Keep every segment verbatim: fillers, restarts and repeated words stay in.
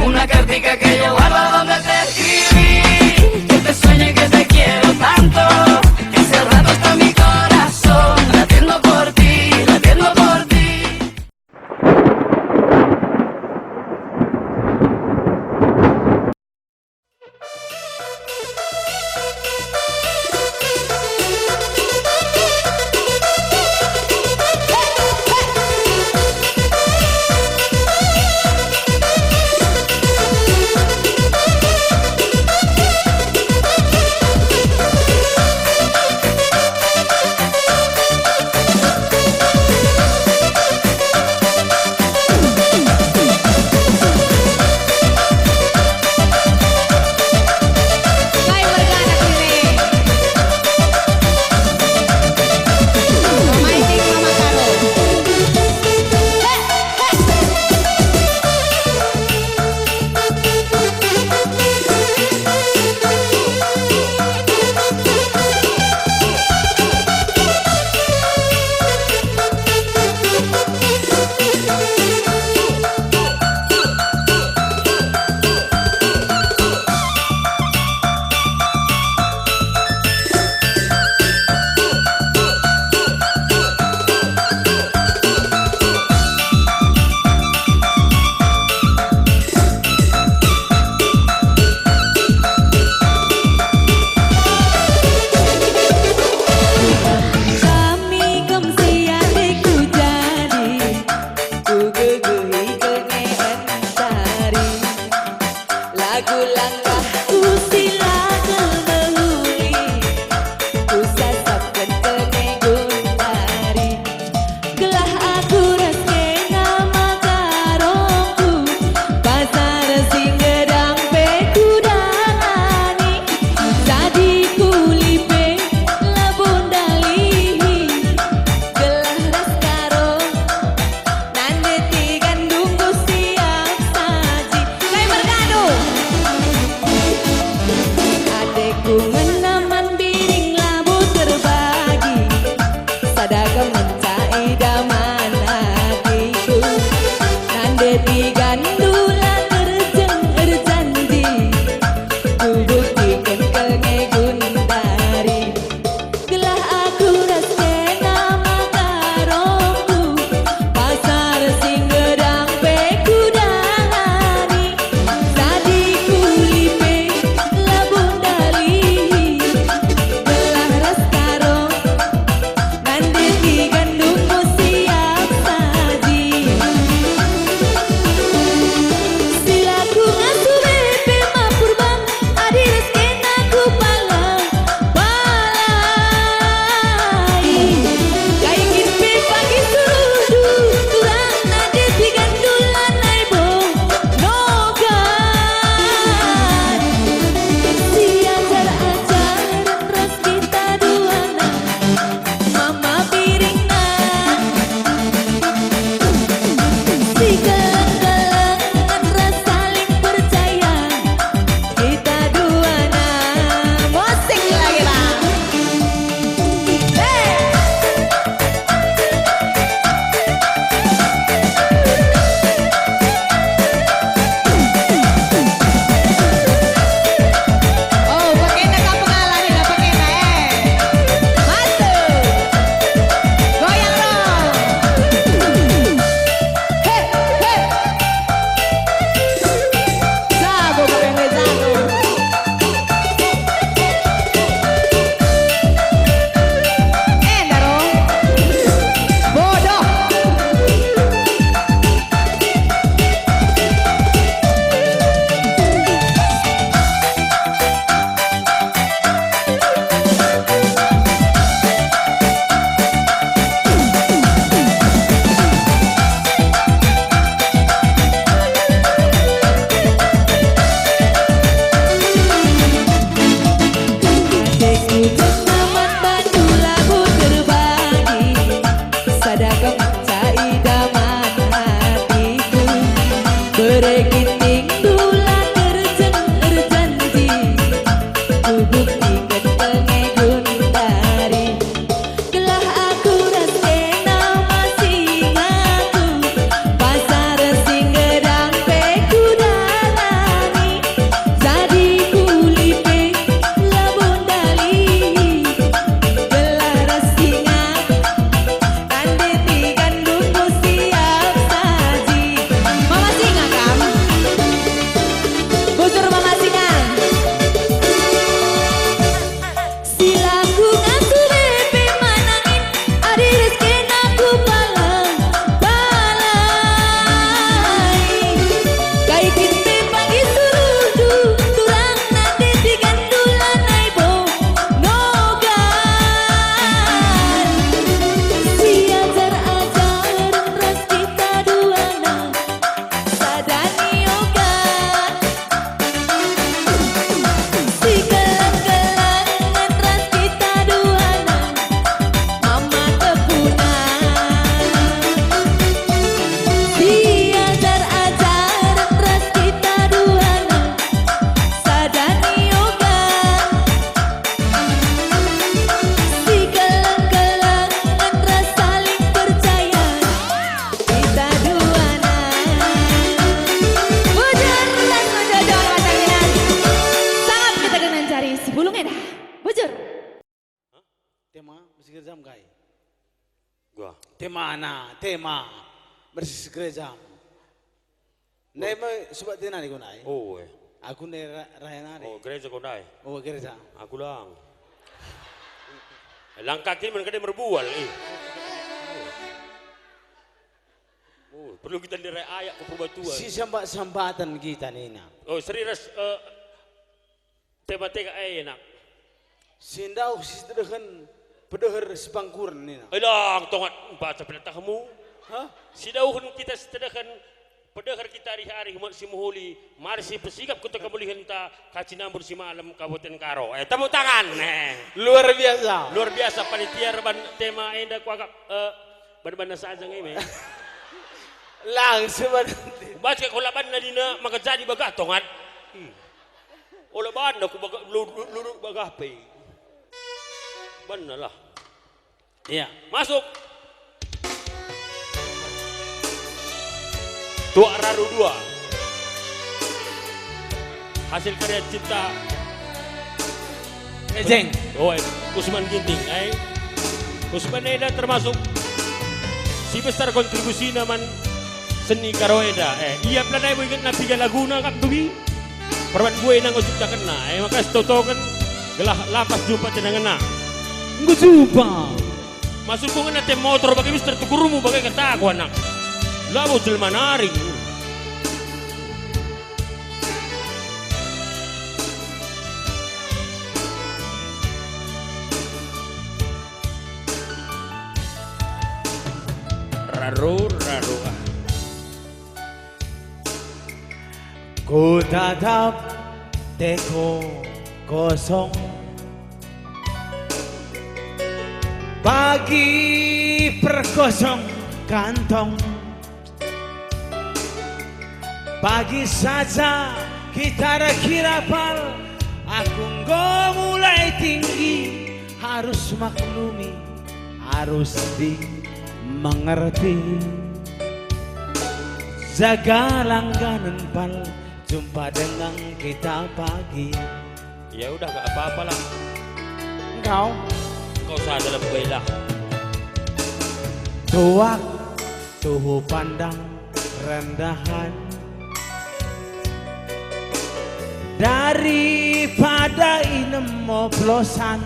Una cartica que yo guardo donde te escribí, que te sueño y que te quiero tanto, que hace rato está mi corazón latiendo por ti, latiendo por ti. Kami kam si ateku jadi, kugegehi kengehen cari. Lagu langkahku si la kal mehuli, kusasapken kene guntari. Gelah aku ras kena maka rongku, pasar si ngedang pe kudalani. Jadi kuli pe labo ndalihi, gelah ras karo nandeti gandungku siap saji. Kai mergadu? Temana, tema. Bersih gereja. Ndai me subat tina ni kunai. Oh, eh. Aku ndai ra-, raya nari. Oh, gereja kau ndai? Oh, gereja. Aku lang. Eh, langkah kini man kade merbual, eh. Oh, perlu kita ndirai ayak ku Purbatua. Si sambat-sambatan kita nina. Oh, seri ras, eh, tema tega enak. Si ndauh si tedehen pedeher si pangkuren nina. Eh, lang tongat baca pedatahmu. Hah? Si dauhen kita si tedehen pedeher kita ari-ari umat si mehuli, mari si pesikap kuta kemulihenta, kacinambur si malem Kabupaten Karo. Eh, tepuk tangan. Eh. Luar biasa. Luar biasa panitia reban tema enda kuakap, eh, ban-banna saja nge me. Langsung bananti. Baca kulaban nadina maka jadi bagah tongat. Hmm. Ola banna ku bagah, lu-, lu-, lu-, bagah pe. Banna lah. Iya, masuk. Tuak Raru dua. Hasil karya cipta Ejeng. Oh, eh, Usman Ginting, eh. Usman enda termasuk si besar kontribusina man seni Karo enda, eh. Ia pelanai ingetna piga laguna kap tugi. Perban bue nang uciptakenna, eh, maka sitotoken gelah lapas jumpa tenangenna. Enggo jumpa. Masuk ku ngena tem motor bage bis tertukurmu bage kataku anak. Labo jelma nari. Raru, raru, ah. Ku tatap teko kosong. Pagi perkosong kantong. Pagi saja kita erkira pal, aku enggo mulai tinggi, harus maklumi, harus dimengerti. Jaga langganan pal, jumpa dengan kita pagi. Ya udah, gak apa-apa lah. Engkau? Engkau saja lah, bela. Tuak, tuhu pandang rendahan. Daripada inem oplosan.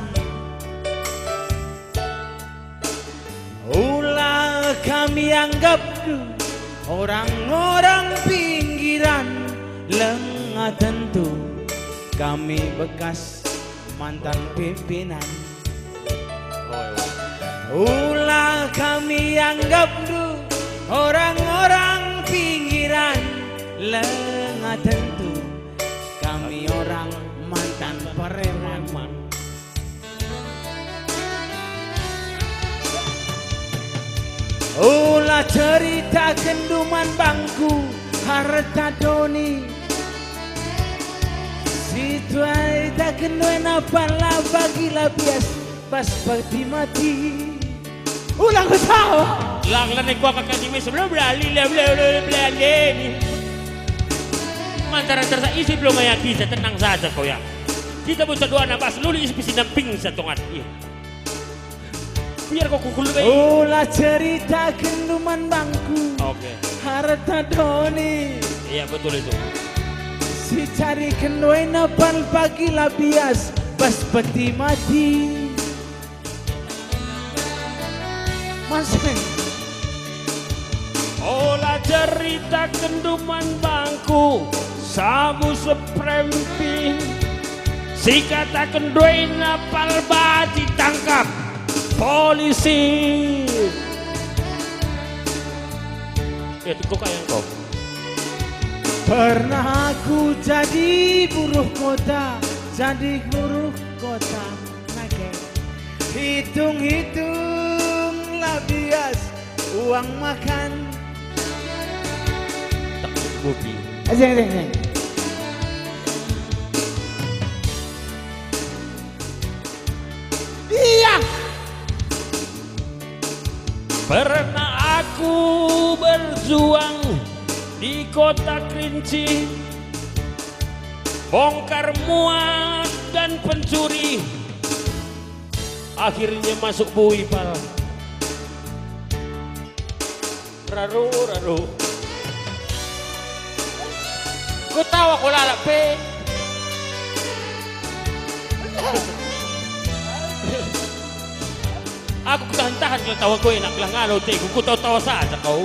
Ula kami anggapndu orang-orang pinggiran, lenga tentu kami bekas mantan pimpinan. Ula kami anggapndu orang-orang pinggiran, lenga tentu kami orang mantan preman. Ula ceritaken duman bangku harta doni. Si tuai taken wena pala bagi labias bas peti mati. Ulang ketawa. Lang lane kuaka kadi me sebelum berali, le, le, le, berali ni. Mantaran tersa isi belum ya kita, tenang saja kau ya. Kita bocah dua anak bas luli isi pisi namping satongan. Iya. Biar kau kukul baik. Ula ceritaken duman bangku. Oke. Harta doni. Iya, betul itu. Si cariken wena pal pagi labias bas peti mati. Masih. Ola ceritaken duman bangku, sabu seprempi. Si kataken duena pal bati tangkap polisi. Ya, tunggu kayang kau. Pernah aku jadi buruh kota, jadi buruh kota. Nage. Hitung-hitung labias uang makan. Tak cukupi. Ajeng, ajeng, ajeng. Iya. Pernah aku berjuang di kota Kerinci, bongkar muat dan pencuri. Akhirnya masuk bui pal. Raro, raro. Kutawa ko lalap pe. Aku kutahan-tahan kal tawa ko e, Nak, gelah ngalo ateku, kutawa-tawa saja kau.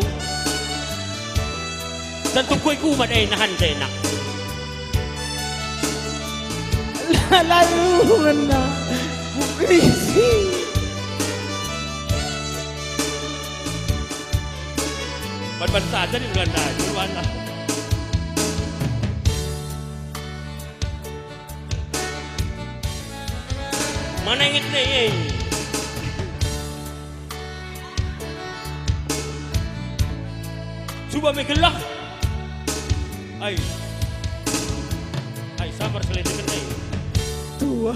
Tentu ko e kumat e nahan e, Nak. Lalu ngena kukrisi. Ban-ban saja di Belanda, di Belanda. Mana inget nih, eh? Cuba me gelah. Ai. Ai, sabar selesaikan, eh. Tua.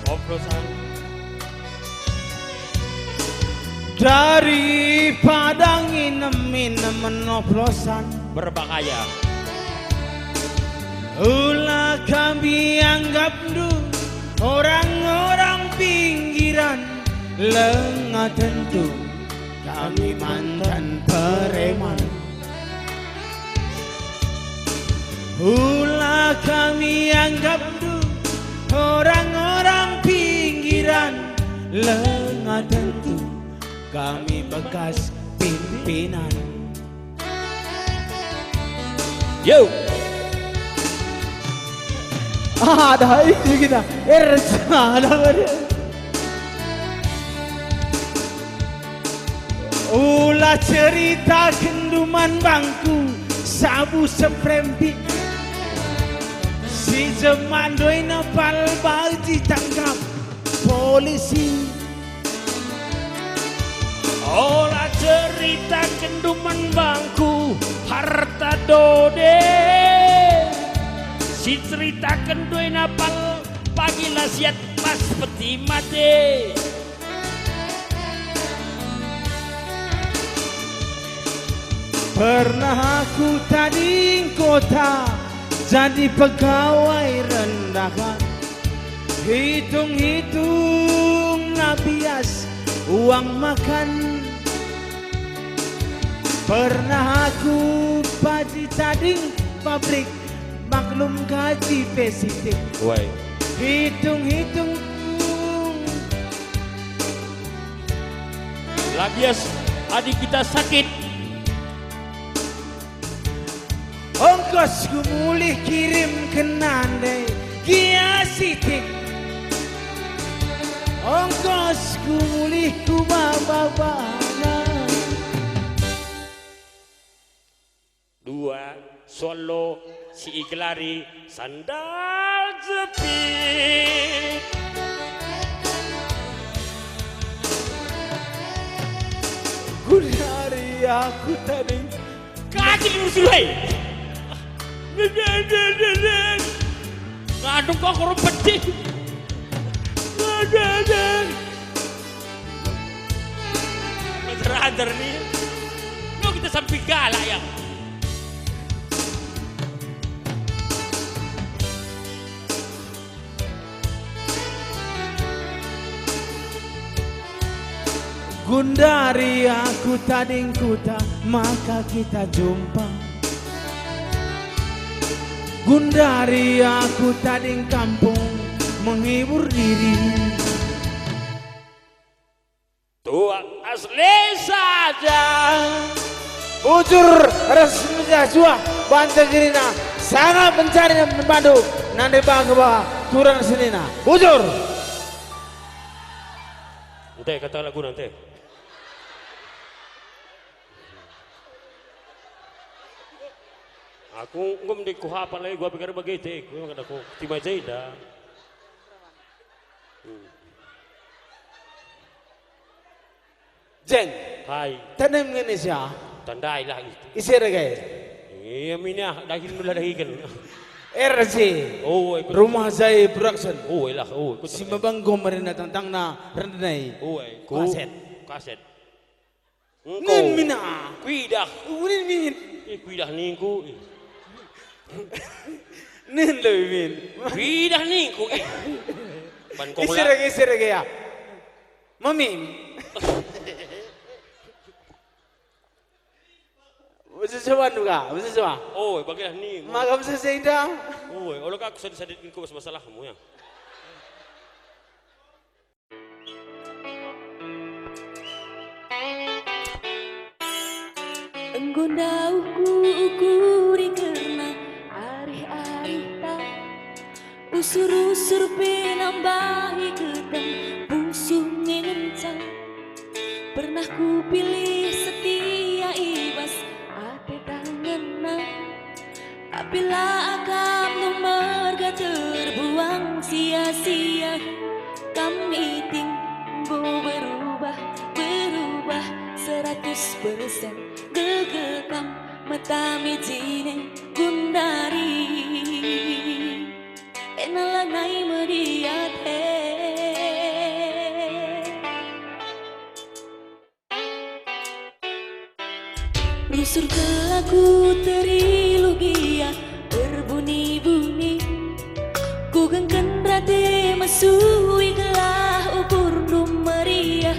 Oplosan. Dari padang inem-inem oplosan. Berbahaya. Ula kami anggapndu orang-orang pinggiran, langa tentu kami mantan preman. Ula kami anggapndu orang-orang pinggiran, langa tentu kami bekas pimpinan. Yo. Ah, dah itu kita. Ersa, dah. Ula ceritaken man bangku sabu seprempit, si jeman doi nepal bagi tangkap polisi. Ola ceritaken man bangku harta dode, si ceritaken doi nepal pagi la siat pas peti mate. Pernah aku tading kota jadi pegawai rendahan. Hitung-hitung na bias uang makan. Pernah aku pagi tading pabrik, maklum gaji pe sitik. Wai. Hitung-hitung. La bias adi kita sakit. Ongkos ku mulih kirim kenande gia sitik. Ongkos ku mulih ku baba-babana. Dua, solo si igelari sandal jepit. Gundari aku tadi. Kaki diusul, hei. Ngandung kau korong pedih. Mencerahan terni. Lo kita sampai galak ya. Gundari aku tading kuta, maka kita jumpa. Gundari aku tading kampung, menghibur diri. Tuak asli saja. Bujur ras mejah juah banca gerina, sanga mencari bandu nande bage ba turang senina. Bujur. Ente kata lagu nante. Aku enggo mending kuhapal lagi, gua pikir bage te, gua kena ku tima jenda. Hmm. Jen. Hai. Tanem ngene sia. Tandai lah itu. Ise rage? Iya mina dahin mula dahiken. R J. Oh, ikut. Rumah Jai Production. Oh, ilah, oh, ikut. Si mabanggo marina tantangna rendai. Oh, ikut. Kaset. Kaset. Engko. Nen mina. Kuidah. Unin min. Eh, kuidah ningku. Nen lo min. Kuidah ningku. Eh. Ban kong. Isi la- rage, isi rage ya. Mamin. Coba nduga, bisa coba. Oh, bagilah ni. Maka bisa seindah. Oh, olo aku sadit-sadit engko masalahmu ya. Enggo ndauhku ukuri kerna arih-arihta. Usur-usur pe nambahi gedang, pusuh nge ngenca. Pernah kupilih setia i bas ate tangenna, tapi la akapndu merga terbuang sia-sia. Kam iting enggo berubah, berubah seratus persen. Gelgel kam metami jine gundari. Ena lanai mediat he. Rusur kelaku terilu gia berbuni-buni. Kugengken rate mesui gelah ukurndu meriah.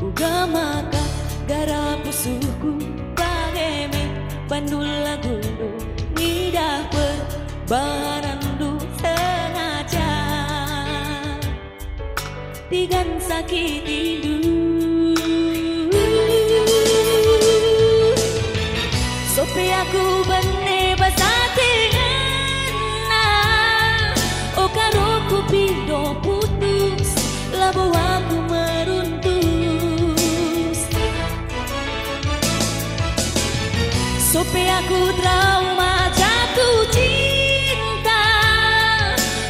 Uga maka garap pusuhku bage me bandu lagundu ngidah perbahananndu sengaja. Tigan sakitindu. Sope aku bene bas ate ngena, o karo kupindo putus, labo aku meruntus. Sope aku trauma jatuh cinta,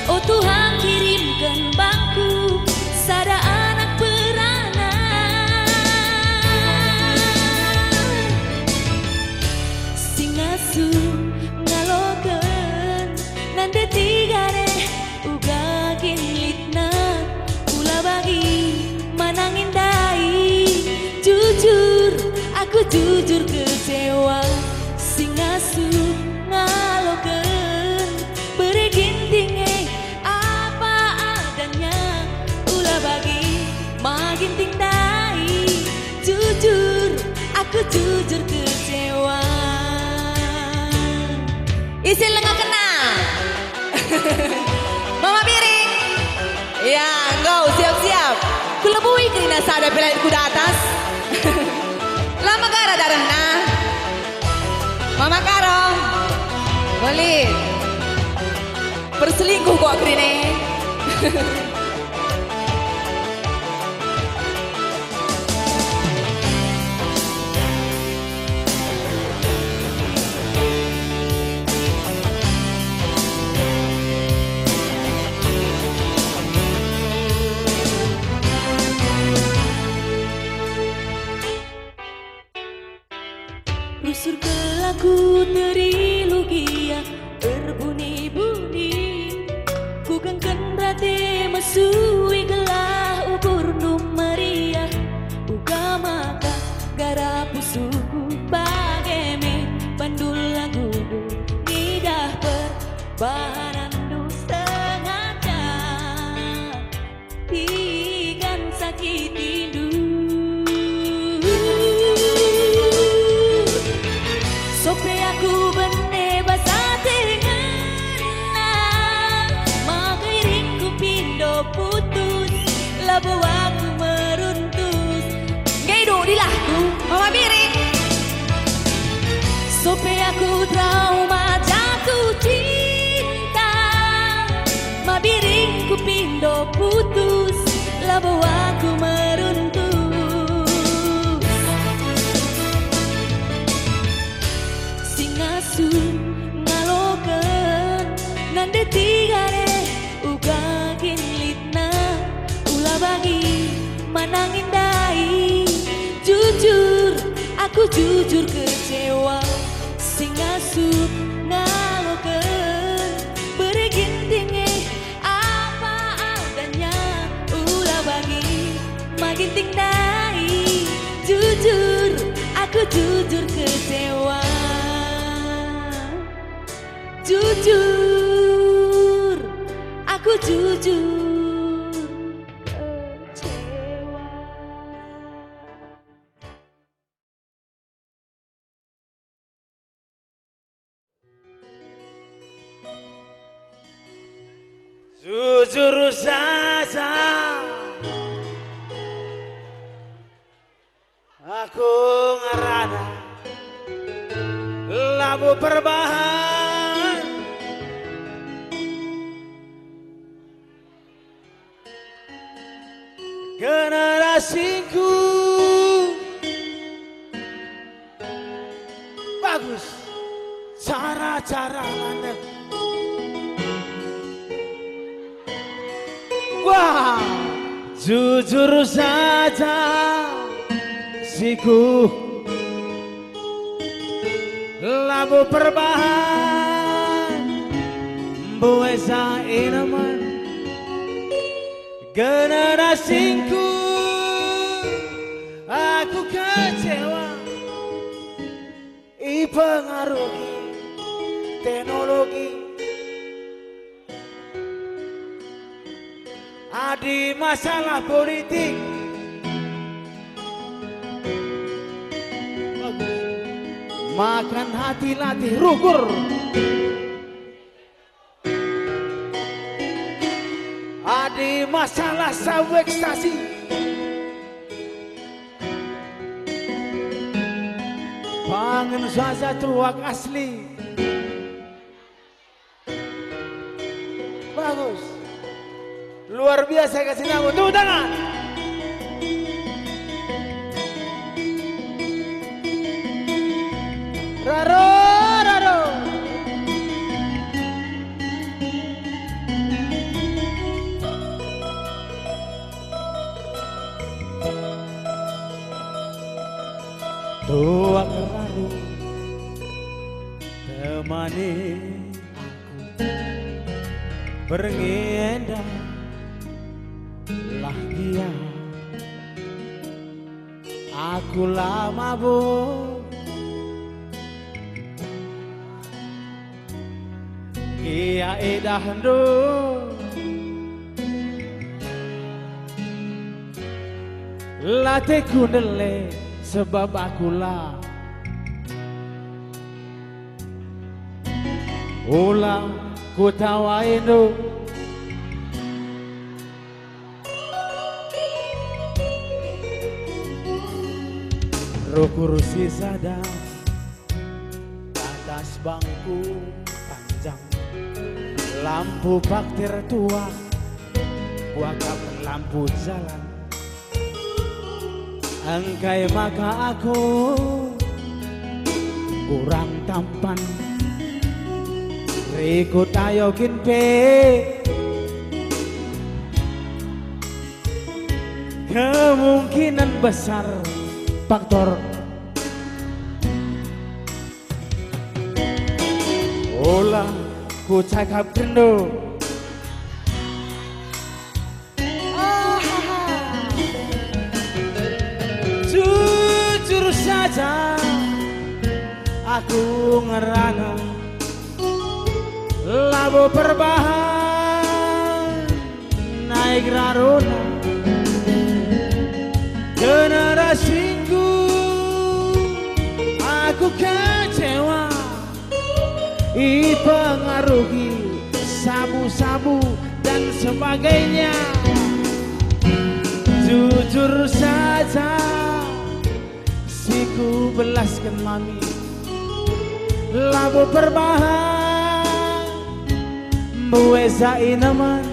o Tuhan kirimken bangku sada anak beranak. Si ngasup ngaloken nande tiga deh. Uga kin litna, ula bagi manangin ndai. Jujur, aku jujur kecewa. Si ngasup ngaloken bere Ginting e apa adanya. Ula bagi ma Ginting ndai. Jujur, aku jujur kecewa. Ise lenga kena? Mama Biring. Ya, enggo siap-siap. Kulebui kerina sada pelayan ku datas. La megara darehna. Mama Karo. Beli. Perselingkuh kok kerina. Rusur kelaku terilu gia berbuni-buni. Kugengken rate mesui gelah ukurndu meriah. Uga maka garap pusuhku bage me bandu lagundu ngidah perbahananndu sengaja. Tigan sakitindu. Sope aku bene bas ate ngena, maka iringku pindo putus, labo aku meruntus. Nggedu dilahku, Mama Biring. Sope aku trauma jatuh cinta, ma Biring kupindo putus, labo aku meruntus. Si ngasup ngaloken nande tiga deh. Uga kin litna, ula bagi manangin ndai. Jujur, aku jujur kecewa. Si ngasup ngaloken bere Ginting e apa adanya. Ula bagi ma Ginting ndai. Jujur, aku jujur kecewa. Jujur, aku jujur kecewa. Jujur saja, aku ngerana labo perbahan generasingku. Bagus. Cara-cara landek. Wah, jujur saja, siku labo perbahan, mbuesa inemen generasingku. Aku kecewa. Ipengaruhi teknologi. Adi masalah politik, makan hati latih rukur. Adi masalah sabu ekstasi, pangen saja tuak asli. Bagus. Luar biasa kasih namu. Tepuk tangan. Raro, raro. Tuak raro, temani aku berngi enda lah gia. Aku la mabuk. Gia idahndu. Lateku ndele sebab aku la. Ula kutawaindu. Rukur si sada, atas bangku panjang, lampu paktir tua, kuakap lampu jalan. Engkai maka aku kurang tampan, rikut ayo kin pe. Kemungkinan besar faktor ola kucakapkenndu. Jujur saja, aku ngerana labo perbahan naik rarona generasingku. Aku kecewa, ipengaruhi sabu-sabu dan sebagainya. Jujur saja, si kubelasken mami labo perbahan, mbuesa inemen.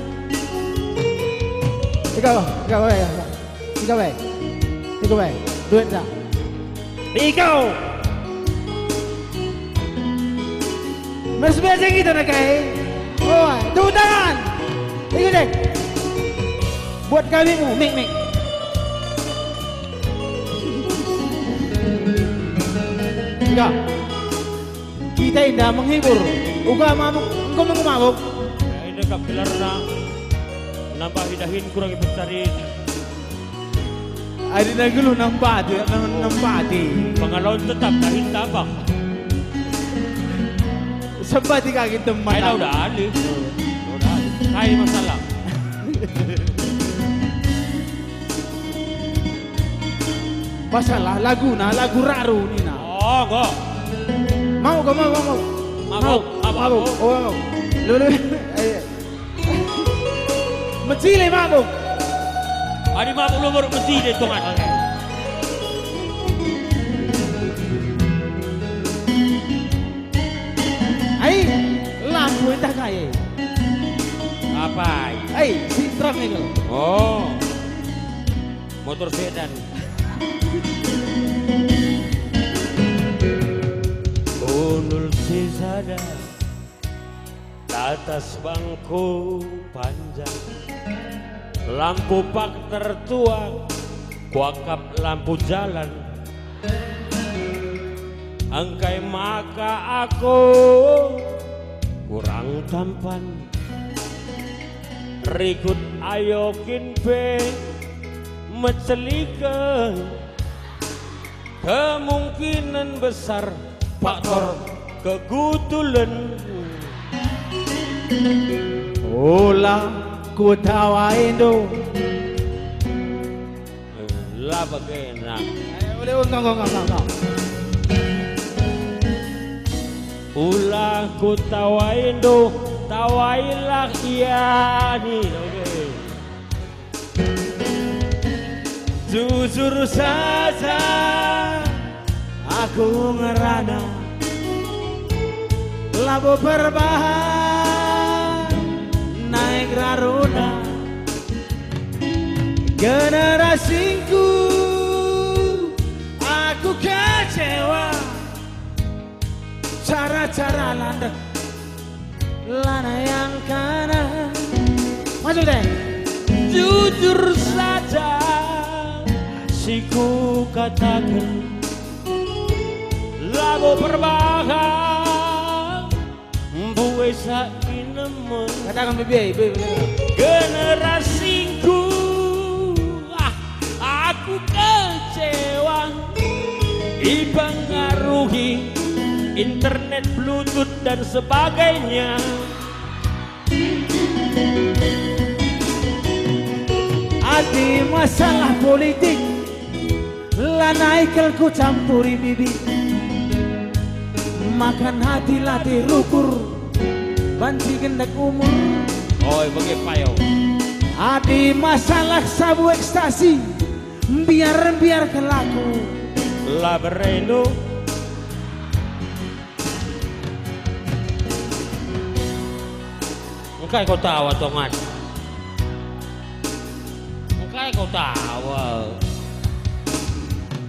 Iko, iko, iko, iko. Iko bae. Iko bae. Duet dah. Iko. Mas biasa gitu nak kai. Oh, tepuk tangan. Iko deh. Buat kami mu, mik mik. Iko. Kita indah menghibur. Uga mabuk, engko mengko mabuk. Ya, ini kap gelarna nambah idahin kurang ipecarin. Adina geluh nampati, nam-, nampati. Pengalaman tetap dahin tambah. Sebati kaki teman. Ayo, udah alih. Udah alih. Hai masalah. Masalah laguna, lagu raru nina. Oh, kok. Mau kau, mau, mau, mau. Mabuk, mabuk, mabuk. Oh, mau. Lu, lu. Eh. Cile mabuk. Adi mabuk lu baru mesti deh, Tuhan. Oke. Ai, lampu entah kai. Apai? Ai, si terang itu. Oh. Motor sedan. Kundul si sada. Atas bangku panjang, lampu pak tertuang, kuakap lampu jalan. Engkai maka aku kurang tampan? Rikut ayo kin pe meceliken. Kemungkinan besar faktor kegutulen. Ula kutawa endo. La bage nak. Eh, ule, ule, enggak, enggak, enggak, enggak, enggak. Ula kutawa endo, tawailah ia ni. Oke. Jujur saja aku ngerana, labo perbahan naik raruna. Generasingku, aku kecewa. Cara-cara landek, lanai angkana. Masuk deh. Jujur saja si kukataken, labo perbahan, mbue sa inemen. Katakan, Bibi, Bibi. Generasingku, ah, aku kecewa, ipengaruhi internet, bluetooth, dan sebagainya. Adi masalah politik, lanai kal kucampuri, Bibi. Makan hati latih rukur, banci gendek umur. Oi, bage payo. Adi masalah sabu ekstasi, mbiar-mbiar kal aku. La berendo. Engkai kau tawa, Tongan? Engkai kau tawa?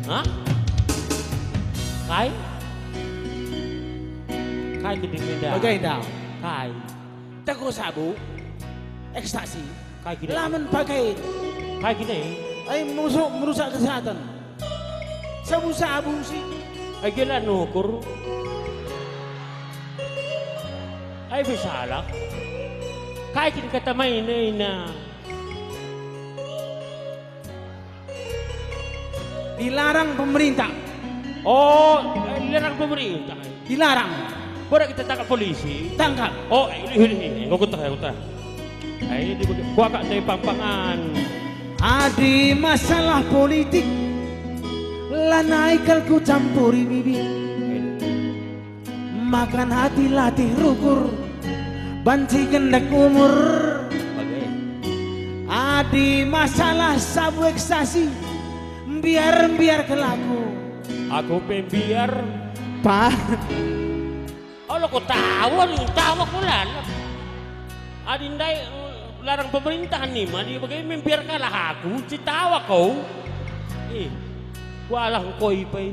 Hah? Kai? Kai kin enda? Bage enda? Kai? Teko sabu, ekstasi. Kai kin? Lamen pakai. Kai kin? Ai, musuh merusak kesehatan. Sabu-sabu si. Ai, gila nukur. Ai, bisalah. Kai kin kata main ina? Dilarang pemerintah. Oh, eh, dilarang pemerintah. Dilarang. Boleh kita tangkap polisi? Tangkap. Oh, eh, ini, ini, ini. Engkau kutah, kutah. Eh, ini bagi-, kuakap dari pampangan. Adi masalah politik, lanai kal kucampuri, Bibi. Eh. Makan hati latih rukur, banci gendek umur. Bage. Adi masalah sabu ekstasi, mbiar-mbiar kal aku. Aku pe mbiar. Pa. Olo kau tawa, ni tawa kau lalap. Adi ndai, eh, larang pemerintahan nima, adi bage me mbiar kal aku, citawa kau. Ih, kualah engkoi pe.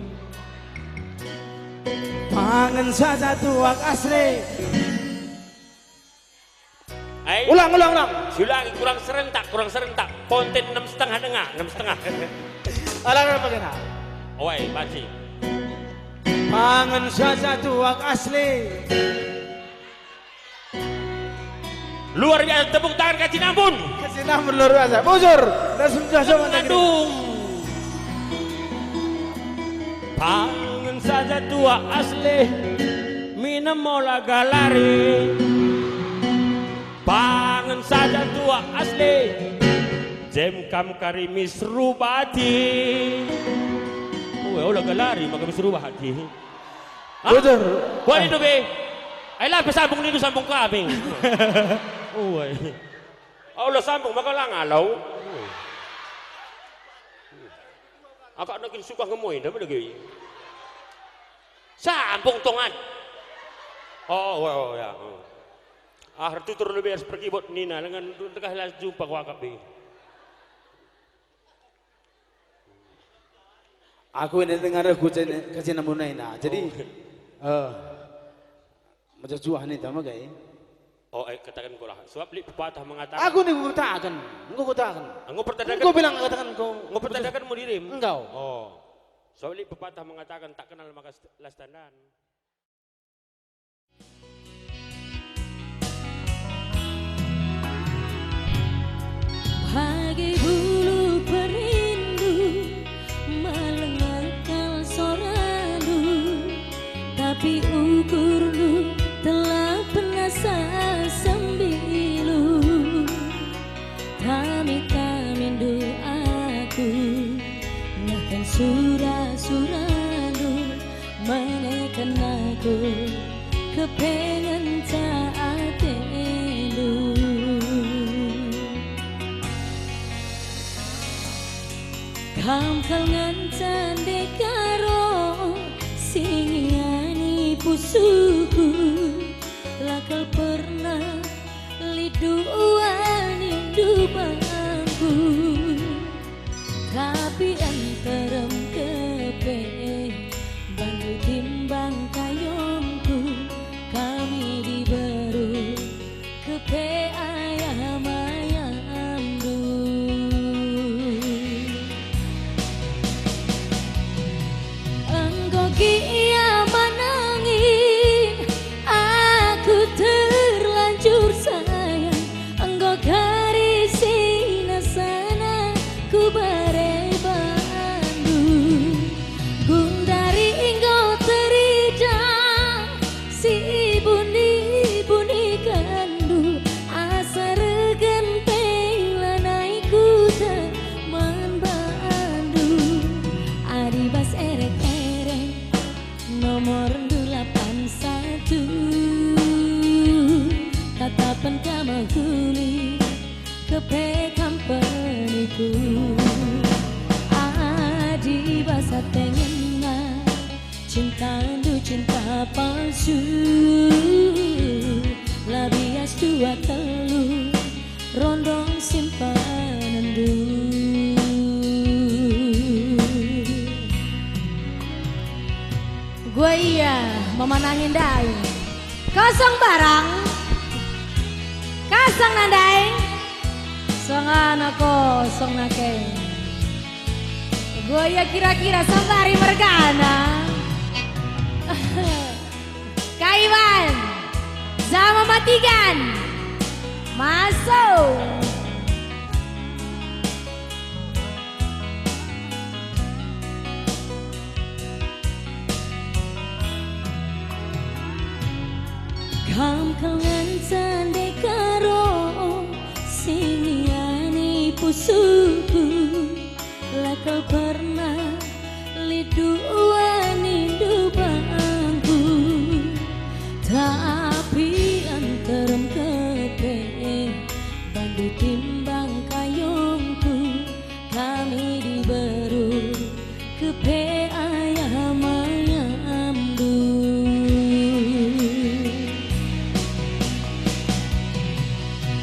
Pangen saja tuak asli. Ai. Ulang, ulang, ulang. Siulangi, kurang serentak, kurang serentak. Konten enam setengah denga, enam setengah. Ulang apa kena? Oi, banci. Pangen saja tuak asli. Luar biasa, tepuk tangan ka Cinambun. Ka Cinambun luar biasa. Bujur. Dan sudah sama lagi. Aduh. Pangen saja tuak asli, minem ola galari. Pangen saja tuak asli, jem kam kari misrubati. Ue, ola galari maka misrubati. Hah? Bujur. Wah, itu be. Ai la pesambung nindu sambung kami. Ue. Alah, sambung maka la ngalau. Akapna kin suka ngemoi nda mendegi. Sambung tongan. Oh, oh, oh, ya. Oh. Ah, ertutur lebe ras perkibot nina, lengan ndekah la jumpa kuakap be. Aku ini dengar aku cene-, kacina munaina. Jadi, Oh. eh, Majuah-juah nih, tama kai? Oh, eh, kataken kulah. Sebab lit pepatah mengatakan Aku nih kukataken, enggo kukataken. Enggo pertadaken Enggo bilang kataken kau. Enggo pertadaken mu dirim? Enggo. Oh. Sebab lit pepatah mengatakan tak kenal maka st-, las tandan. Bagi bulu perindu melengakan sorandu, tapi ukurndu telah penasa sembilu. Tami-tamindu aku, neken sura-surandu, meneken aku kepengenta atendu. Kam kal ngenca ndekah ro si ngiani pusuhku, la kal pernah lit dua nindu bangku. Tapi nterem kepe bandu timbang kayongku, kami diberu kepe ayam-ayamndu. Enggo gia manangin aku terlanjur sayang, enggo kari si nasana kubere bandu. Gundari enggo terida si ibuni-bunikenndu, asa regen pe lanai kuta man bandu. Adi bas erek-erek nomorndu lapan satu, tatapen ka mehuli, kepe kam penipu. Adi bas ate ngena, cintandu cinta palsu, la bias dua telu rondong simpanenndu. Gua ia memanangi ndai. Kosong barang. Kasang nandai. Sangana kosong nake. Gua ia kira-kira sambari mergana. Kaiwan, Zama Matigan, masuk. Kam kal ngenca ndekah ro si ngiani pusuhku. La kal pernah lit dua nindu bangku, tapi nterem kepe bandu timbang kayongku, kami diberu kepe ayam-ayamndu.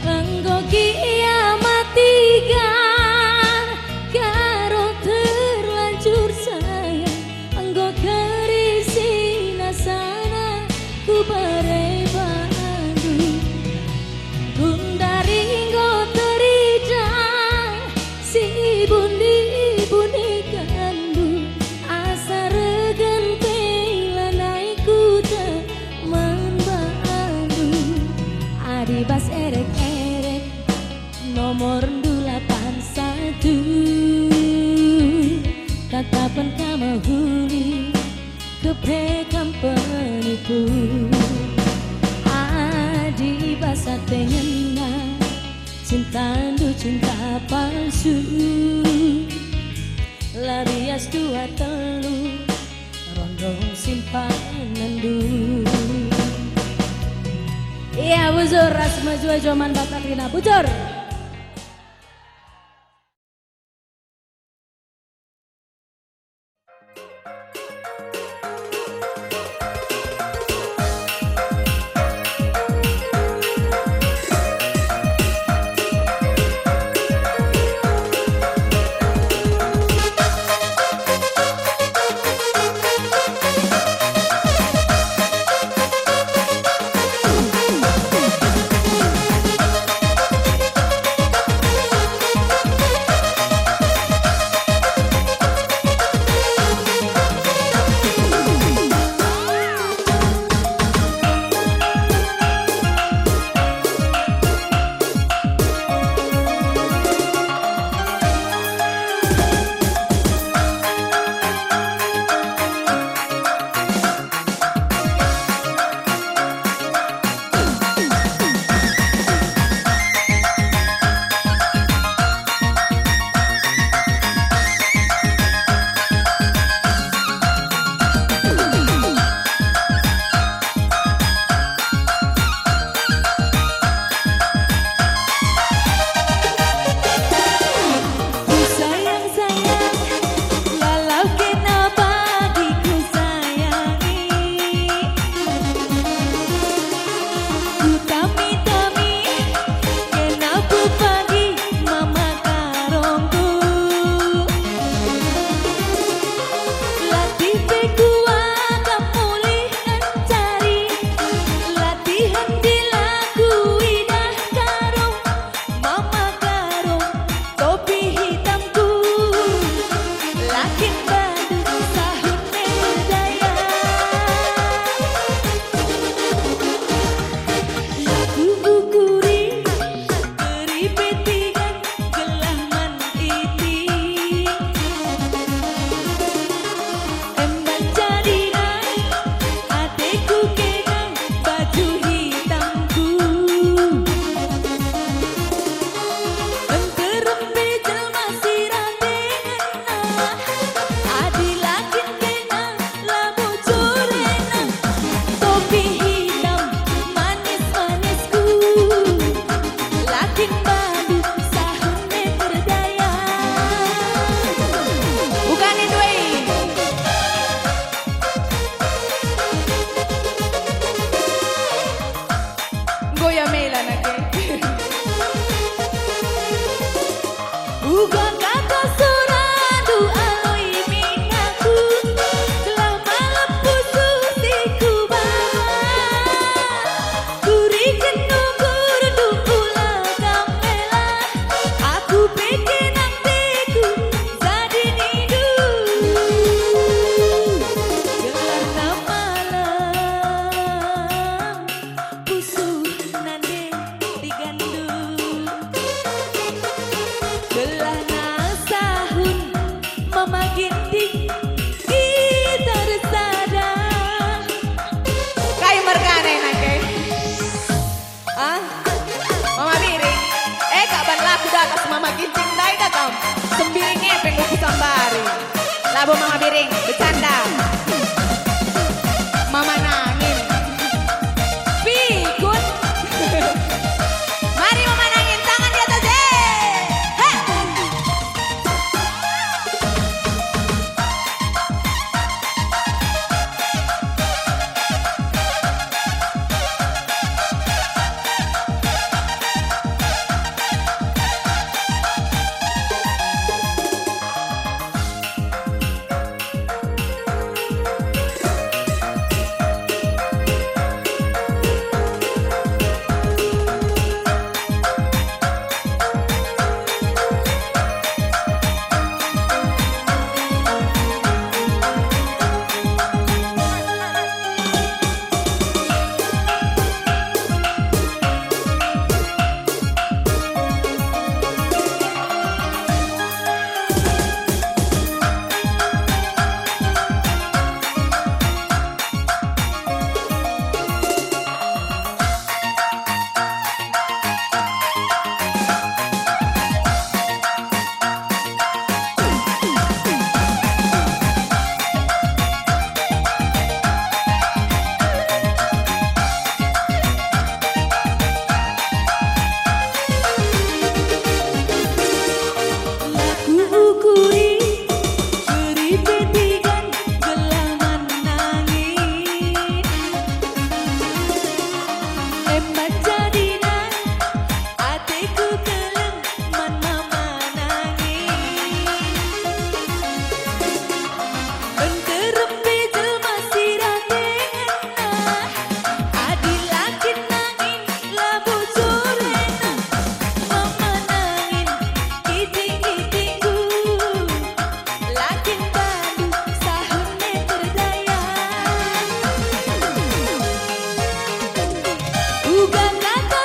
Enggo gia matigan, karo terlanjur sayang, enggo kari si nasana kubere bandu. Gundari enggo terida si ibuni-bunikenndu, asa regen pe lanai kuta man bandu. Adi bas erek-erek nomorndu lapan satu, tatapen ka mehuli, kepe kam penipu. Adi bas ate ngena, cintandu cinta palsu, la bias dua telu rondong simpanenndu. Iya, bujur, ras mejuah-juah man Batak Rina, bujur. Kutami-tami, kena pepagi mama karongku. Latih pe kuakap mulih ngenjari, latihen dilaku idah karong, mama karong, topi hitamku, la kin bandu sahun me daya. La kuukuri, beri pe tigan gelah man iti. Emban jadina ateku kena baju hitamku. Nterem pe jelma si rate ngena, adi la kin kena labo jurena. Topi hitam manis-manisku, la kin bandu sahun me daya. Bukan itu, eh. Enggo ia mela nage. Uga kata surandu aloi minakku, gelah malem pusuh si kubahan. Kuriken nungkurndu ula kam mela, aku pe kena teku jadi nindu. Gelarna malem pusuh nande tigandu. Belahna sahun Mama Ginting, gitar sada. Kai mergana nangke? Ah? Mama Biring? Eh, kak ban laku datas Mama Ginting ndai da kam. Sembiring e pe enggo kusambari. Labo Mama Biring, becanda. Mama Nangin. Pikun. Mari Mama Nangin, tangan di atas, eh. Hei. La kuukuri, beri pe tigan gelah man Nangin. Emban jadina ateku keleng man Mama Nangin. Nterem pe jelma si rate ngena, adi la kin Nangin labo jurena. Mama Nangin, kiting-kitingku, la kin bandu sahun me daya. Uga kata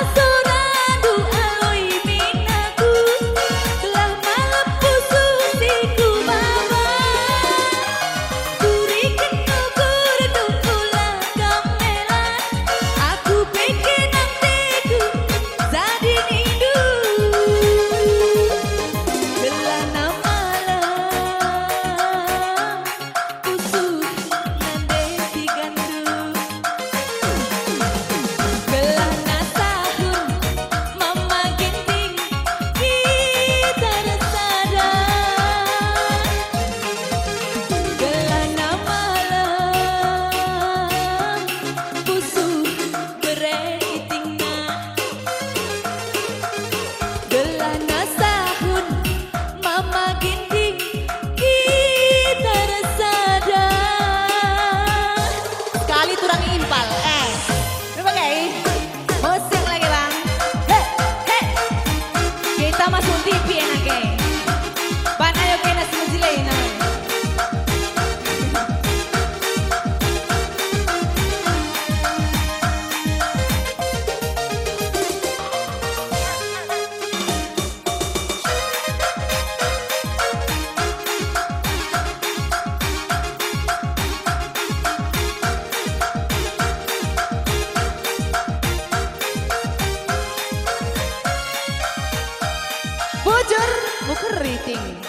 Keriting.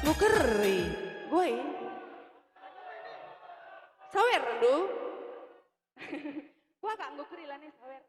Enggo keri. Gua i. Sawer ndu. Gua kak enggo keri lane sawer.